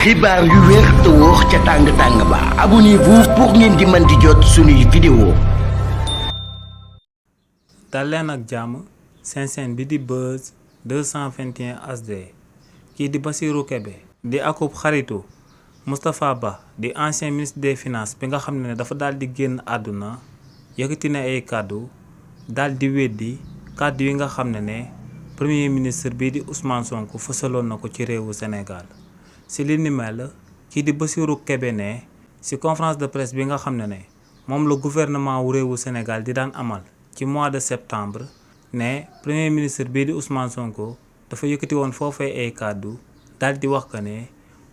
xibaar yu wér te wóor ca tàng-tàng ba abonnez-vous pour ngeen di mën di jot suñuy vidéo. dal leen ak jàmm seen chaîne bi di Buzz 221 HD kii di Bassirou Kébé di akub xaritu Moustapha Ba di ancien ministre des finances bi nga xam ne dafa daal di génn àdduna yëkkati na ay kàddu daal di weddi kàddu yi nga xam ne premier ministre bii di Ousmane Sonko fësaloon na ko ci réewu Sénégal. ci li ni mel kii di Bassirou Kébé ne ci conférence de presse bi nga xam ne moom la gouvernement wu réewu Sénégal di daan amal ci mois de septembre ne premier ministre bii di Ousmane Sonko dafa yëkkati woon foofee ay kàddu daal di wax que ne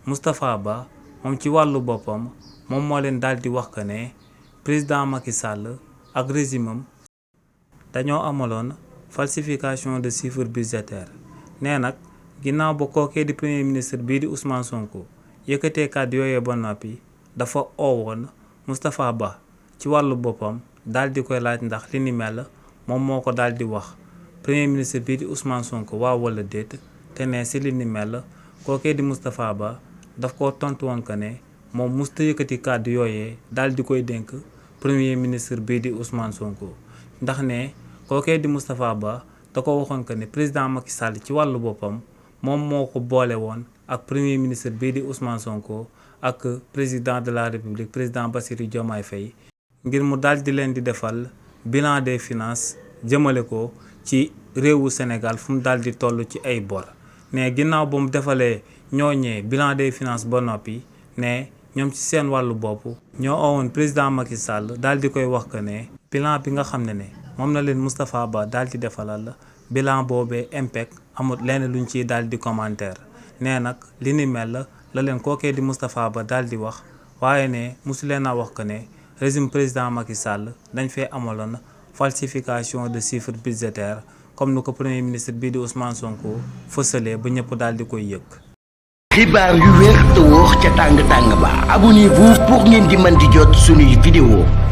Moustapha Ba moom ci wàllu boppam moom moo leen daal di wax que ne président Macky Sall ak régime am dañoo amaloon falsification de chiffres budgétaires nee nag ginnaaw ba kookee di premier ministre bii di Ousmane Sonko yëkkatee kàddu yooyee ba noppi dafa oowoon Moustapha Ba ci wàllu boppam daal di koy laaj ndax li ni mel moom moo ko daal di wax premier ministre bii di Ousmane Sonko waaw wala déet te ne si li ni mel kookee di Moustapha Ba daf koo tontu woon que ne moom musta yëkkati kàddu yooyee daal di koy dénk premier ministre bii di Ousmane Sonko ndax ne kookee di Moustapha Ba da ko waxoon que ne président Macky Sall ci wàllu boppam moom moo ko boole woon ak premier ministre bii di Ousmane Sonko ak président de la République président Bassirou Diomaye Faye ngir mu daal di leen di defal bilan des finances jëmale ko ci réewu Sénégal fu mu daal di toll ci ay bor ne ginnaaw ba mu defalee ñooñee bilan des finances ba noppi ne ñoom ci seen wàllu bopp ñoo owoon président Macky Sall daal di koy wax que ne bilan bi nga xam ne moom na leen Moustapha Ba daal di defalal bilan boobee impec amul lenn luñ ciy daal di commentaire nee nag li ni mel la leen kookee di Moustapha Ba daal di wax waaye ne mosu leen a wax que ne régime président Macky Sall dañ fee amaloon falsification de chiffres budgétaires comme ni ko premier ministre bii di Ousmane Sonko fësalee ba ñëpp daal di koy yëg. xibaar yu wér te wóor ca tàng-tàng ba abonnez-vous pour ngeen di mën di jot suñuy vidéo.